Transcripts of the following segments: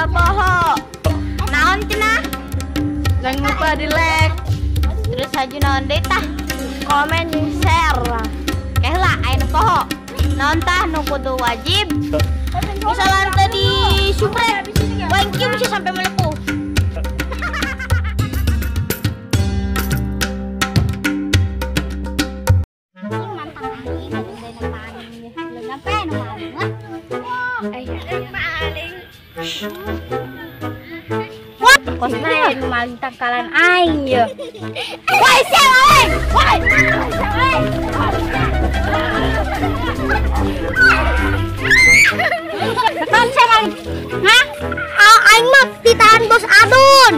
teu poho. Naon cenah? Jangan lupa di like. Terus haju naon deui tah? Komen jeung share. Keh lah aya nu poho. Naon tah nu kudu wajib? Misalnya teu di subscribe, wae kieu bisa sampai melepuh. Kosna nu maling tangkalan aing ye. Woi sia maling. Woi. Naon sia maling? Hah? Aing mah ditahan bos Adun.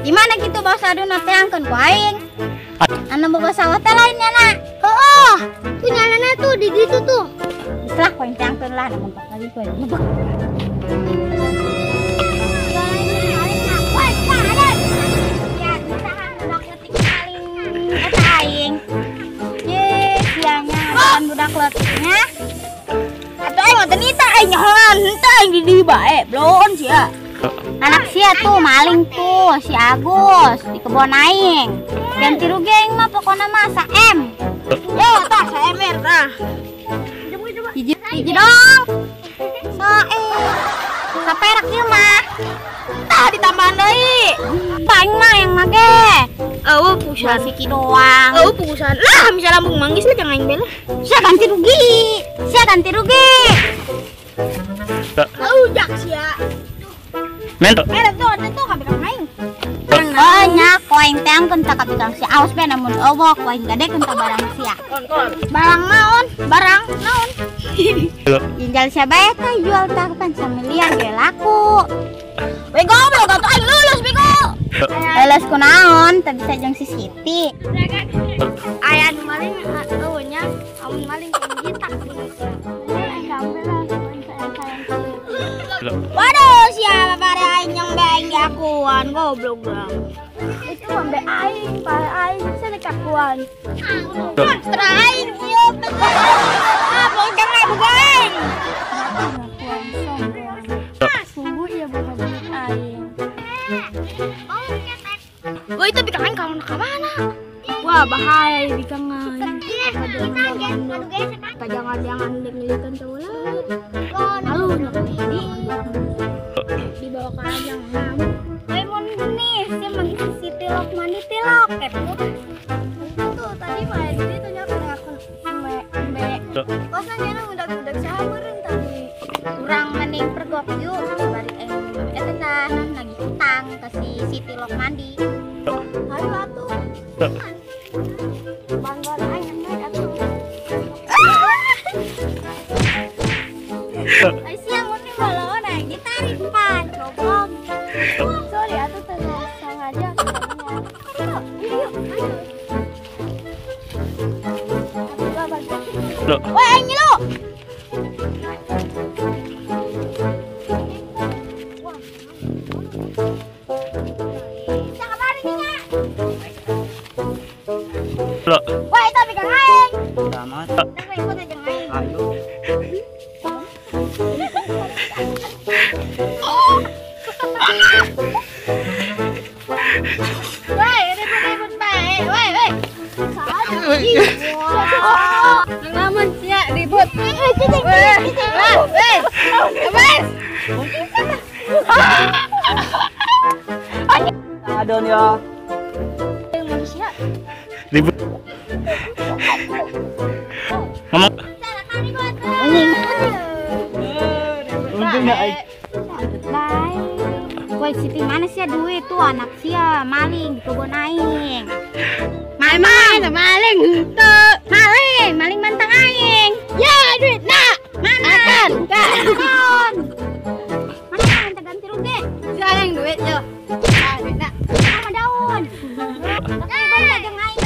Gimana gitu bos Adun teangkeun ku aing? Anu boga sawah teh lain nya na. Heeh. Tuh nyalana tuh di gitu tuh. Geus lah ku aing teangkeun lah mentok lagi ku aing. Budak leutiknya atuh aing mah teu nita aing nyahoan henteu aing di dieu bae bloon sia. Anak sia tuh maling tuh si Agus di kebon aing. Ganti rugi aing mah pokona mah sa-M. Yo tah sa-M tah. Hiji hiji dong. Sa-M. Saperak ieu mah. Tah ditambahan deui. Aing mah yang mage. Eueuh pugusan Siki doang. Eueuh pugusan. Lah misalnya lambung manggis lah jangan aing bela. Sia ganti rugi. Sia ganti rugi. Eueuh jak sia. Men. Tuh ada tuh kabeh aing. Banyak ku aing teangkeun tah ka tukang sia. Awas be namun eueuh ku aing gadekeun ka barang sia. Barang naon? Barang naon? Ginjal sia bae tah jual tah pan samiliar ge laku. Bego goblok atuh aing lulus bego. Lulus kunaon teu bisa jeung si Siti. Aya nu maling eueuh nya, amun maling jitak. Waduh, siapa pare aing yang bae aing diakuan goblok bang. Itu sampe aing, pare aing bisa dikakuan. Terus aing ieu bener. Ah, bongkar boga aing. Sungguh iya bukan duit aing. Wah itu bikang aing kalau ke mana? Wah bahaya bikang aing. Jangan-jangan ngelikan cowok lain. Lalu ini dibawa ke ajang ngamuk. Woi mun nih si manggih si Siti lok mandi tilok eput. Tuh tadi mah di ditu nya aku me. Kosna nya udah-udah saha meureun tadi. Urang mending pergok yuk bari eta tah nagih utang ke si Siti lok mandi. Hayu atuh. Bangga aing naik atuh. Ai sia mun balaon aing ditarik pan goblok. Sorry atuh teu sengaja. Yuk, ayo. Woi aing ngilu. Wah, itu bikang aing. Selamat. Nah, ikut aja aing. Ayo. Woi, ribut-ribut bae. Woi, woi. Ngamun sia ribut. Weh, weh. Adon ya. Manusia. Ribut. Ngomong. Untung enggak aing. Woi Siti mana sih duit tuh anak sia maling di kebun aing. Maling, maling henteu. Maling, maling mantang aing. Ya duit nak. Mana? Kan. Mana minta ganti rugi? Sia yang duit yo. Ah, duit nak. Sama daun. Tapi jeung aing.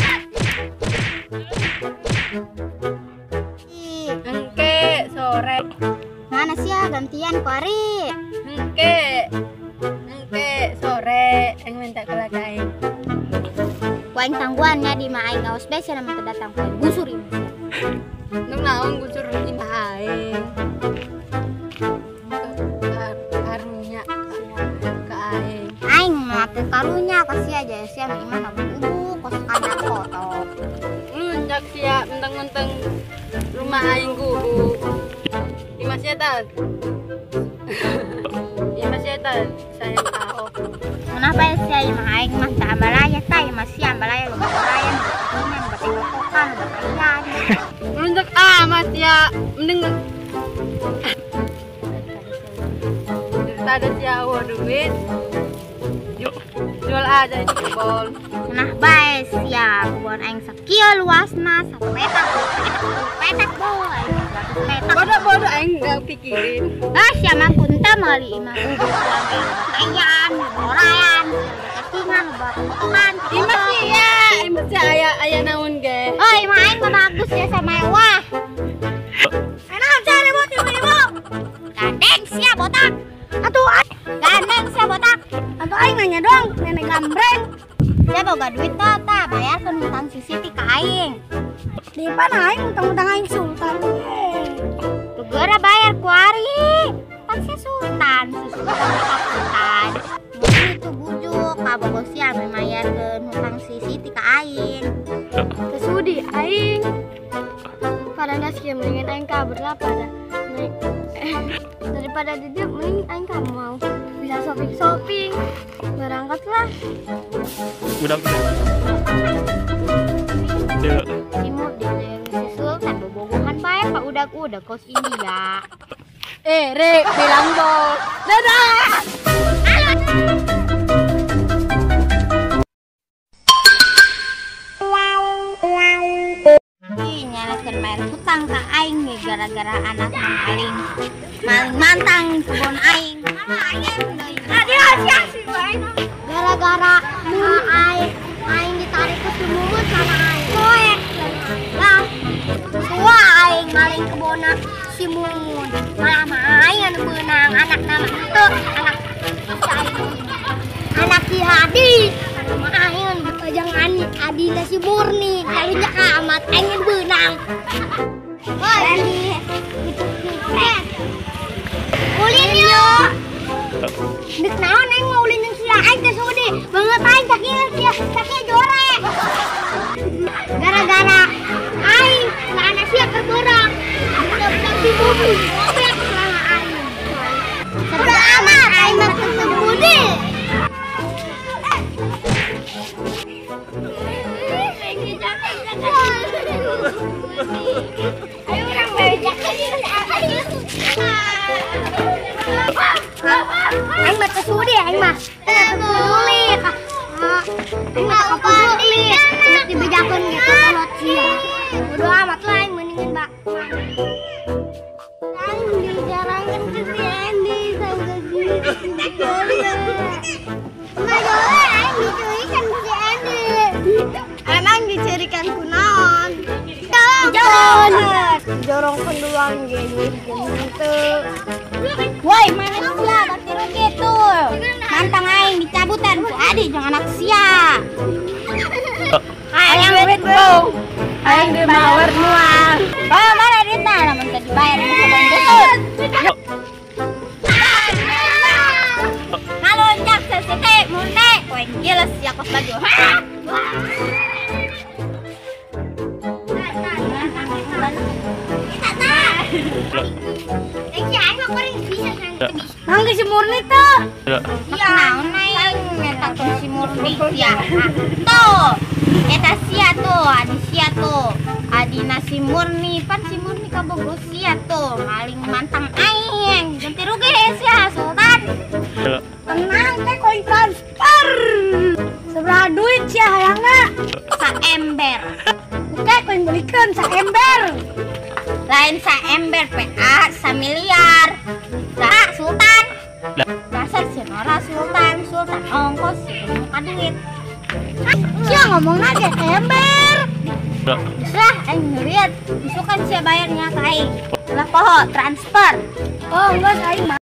Engke sore. Mana sia gantian ku ari? Engke. Engke sore aing minta kelak aing. Ku aing tangguannya di mah aing gaos bae sia mah teu datang ku aing gusur ieu. Nu naon gusur imah aing. Karunya. Karunya kasih aja sia imah ubuk kos kana kotok. Lunjak sia menteng-menteng rumah aing gubuk. Imah sia tah. Imah sia tah saya tahu. Kenapa sia imah aing mah teh ambalaya tah imah sia ambalaya loba orayan, loba tekokokan, loba taian. Lunjak amat sia mending daripada sia eueuh duit. Jual aja itu kebon. Nah bae sia kebon aing sakieu luasna sapetak petak boy. 100 petak. Bodoh-bodoh aing enggak pikirin. Ah sia mah punta meuli imah ubuk ayam, orayan, ketingan, potongan. Imah sia, imah sia aya naon ge. Oh, imah aing mah bagus ya sama wah. Enak sia ribut ibu-ibu. Gandeng sia botak. Atuh gandeng sia botak. Atau aing nanya doang, nenek gambreng. Sia boga duit tah, tah bayarkeun hutang si Siti ka aing. Di mana aing hutang-hutang aing sultan. Tuh geura bayar ku ari. Pan sia sultan, susu sultan. Murni tuh bujuk ka bogo sia mayarkeun hutang si Siti ka aing. Teu sudi aing. Padahal sia mendingan aing kabur lah pada naik. Daripada di dia mending aing kamu mau bisa shopping-shopping, berangkatlah. Udah. Si Murni jeung si Sultan bobogohan bae pak udag-udag kos India. Rek bilang bos. Dadah. Ih, nyalakeun bayar hutang ka aing nih gara-gara anak maling. Maling mantang kebon aing. Gara-gara aing ditarik ke sumur sama aing. Poek. Lah, tua aing maling kebona si Mumun. Malah mah aing anu beunang anak nama henteu, anak anak si Hadi. Mah aing anu bejang ani adina si Murni. Kalunya amat aing nu beunang. Woi, gitu. Ulin yuk. Dek naon aing mau ulin jeung sia aing teh sudi. Banget aing sakieu sia, sakieu jore. Gara-gara aing celana sia keur beurang. Budak-budak si Bumi ngobek celana aing. Sebel amat aing mah teu budi. Ayo urang bejakeun ieu. Aing mah teu sudi aing mah. Teu peduli. Aing mah teu peduli. Nek dibejakeun gitu kolot sia. Bodo amat lah aing mendingan bak. Aing dijarangkeun ke si Andy sangka gitu si Jole. Enggak jole aing dicurikan ku si Andy. Emang dicurikan ku naon? Dijorongkeun. Dijorongkeun doang ge henteu. Woi, mana sia ganti rugi tuh. Mantang aing dicabutan ku Adi jeung anak sia. Hayang duit bro. Hayang duit mawar nuang. Oh, mana duitna lamun teu dibayar ku kebon busur. Ngalonjak sesete murne, koe giles sia kos baju. Hah? Mangga si Murni tuh. Iya, naon aing eta tuh si Murni sia. Tuh. Eta sia tuh, adi sia tuh. Adina si Murni, pan si Murni kabogoh sia tuh, maling mantang aing. Ganti rugi sia Sultan. Tenang teh koin transfer. Sabaraha duit sia hayangna? Saember. Oke, koin belikeun saember. Lain saember PA samiliar. Lah Sultan. Dasar si Nora Sultan, Sultan ongkos ka duit. Sia ngomongna ge ember. Lah aing ngeliat, isukan sia bayarnya ka aing. Lah poho transfer. Oh, enggak aing mah.